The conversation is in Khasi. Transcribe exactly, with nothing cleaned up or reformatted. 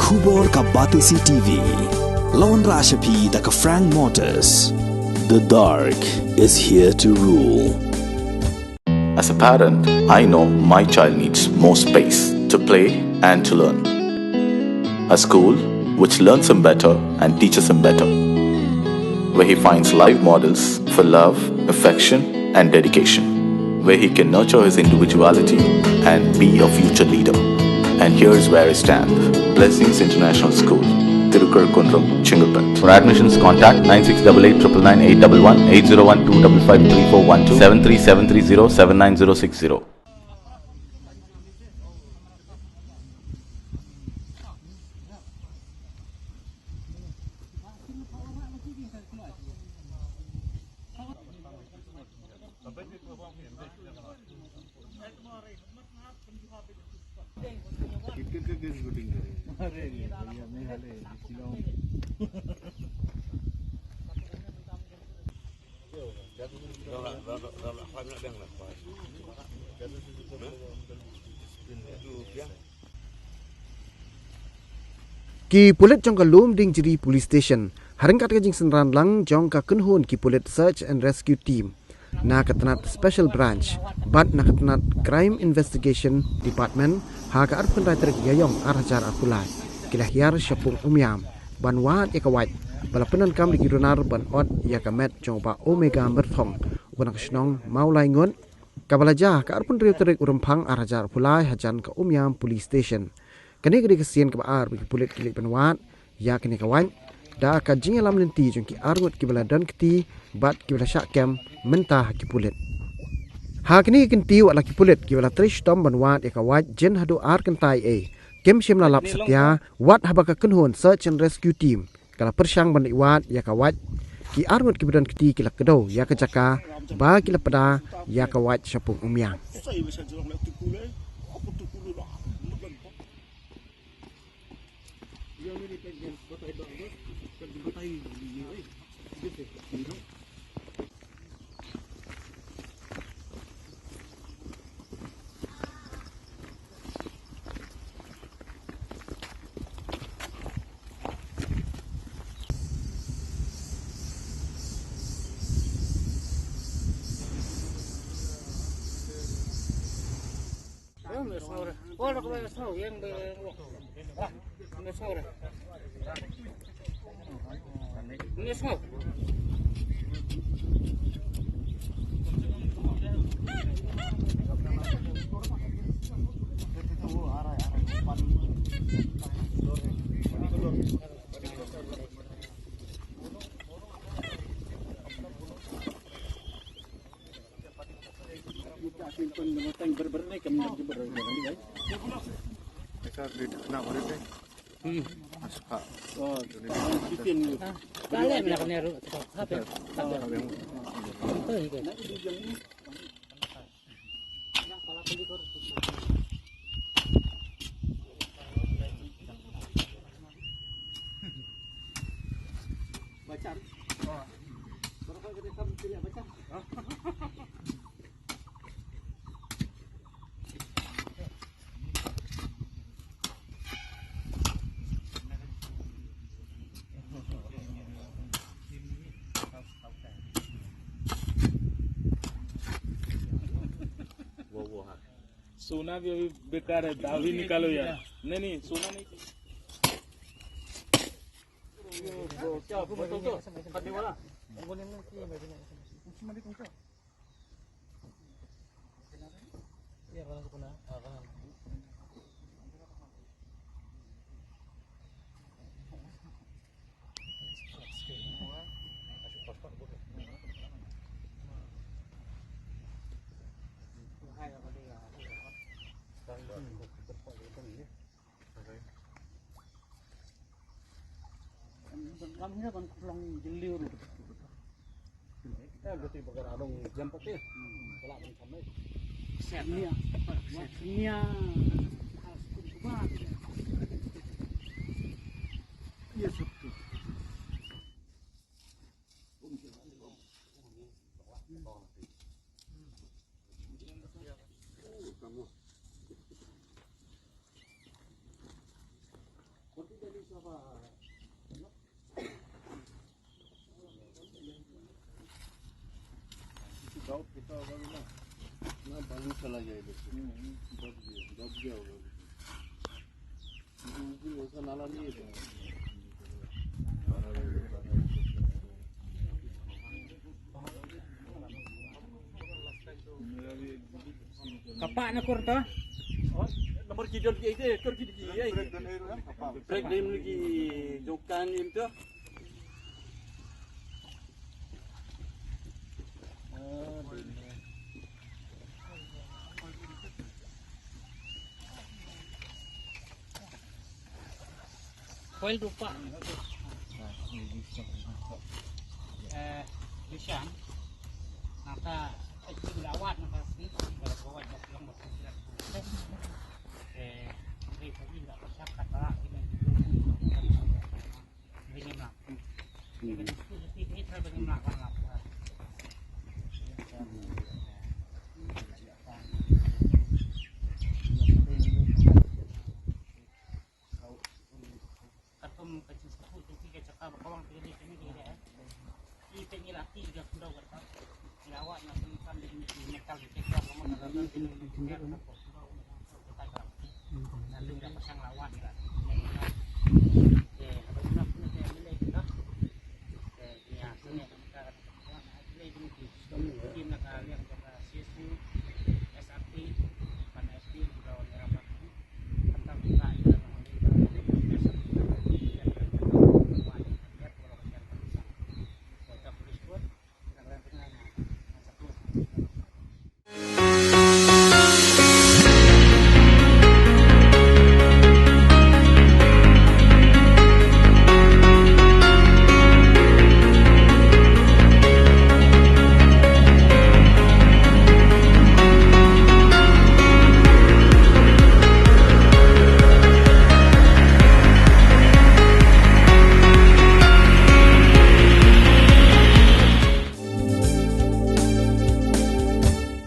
Khubor ka Batesi T V. Lawan Rashapi da ka Frank Motors. The dark is here to rule. As a parent, I know my child needs more space to play and to learn. A school which learns him better and teaches him better, where he finds live models for love, affection, and dedication, where he can nurture his individuality and be a future leader. And here's where I stand. Blessings International School, Tirukar Kundrum, Chengalpet. For admissions, contact nine six double eight triple nine eight double one, eight zero one two double five three four one two, seven three seven three zero seven nine zero six zero. Ki pulit jong ka Lumdiengjri Police Station, ha ryngkat ka jingsynran lang jong ka kynhun ki pulit Search and Rescue Team na ka tnat Special Branch bad na ka tnat Crime Investigation Department, ha ka arphew khyndai tarik Ïaïong ar hajar arphew lai, ki la hiar sha Pung Umiam ban wad ïa ka wait ba la pyndonkam da ki runar ban ot ïa ka met jong u Bah Omega Myrthong, uba na ka shnong Mawlaingut, kaba la jia ka arphew hynriew tarik u Rymphang ar hajar arphew lai hajan ka Umiam Police Station. Kane ka dei ka sien kaba ar ba ki pulit ki leit ban wad ïa kane ka wait da ka jingïalam lynti jong ki arngut kiba la don kti bad kiba la shah kem mynta ha ki pulit. Ha kane ka kynti, wat la ki pulit kiba la trei shitom ban wad ïa ka wait jin haduh ar kynta ei, kim shym la lap satia wat haba ka kynhun Search and Rescue Team ka la pyrshang ban leit wad ïa ka wait, ki arngut kiba don kti ki la kdew ïa ka jaka ba ki la pda ïa ka wait sha Pung Umiam. वो, वो, हाँ। सोना भी अभी बेकार है, दाव ही निकालो यार। नहीं, नहीं, सोना नहीं चाहिए। वो क्या, वो तो, तो, फटने वाला। चला जाए, बस। हम्म, हम्म, दब गया, दब गया होगा। हम्म, हम्म, ऐसा नाला नहीं है। Kapa na kur to. Nomor kidol ki ite, kor ki ki ai. Break dem ki jokan im to. Koil dupa. Eh, Lishan. Nata, eh, lawat nata sini, lawat dah pulang. Eh, ini tadi nggak pernah kata ini.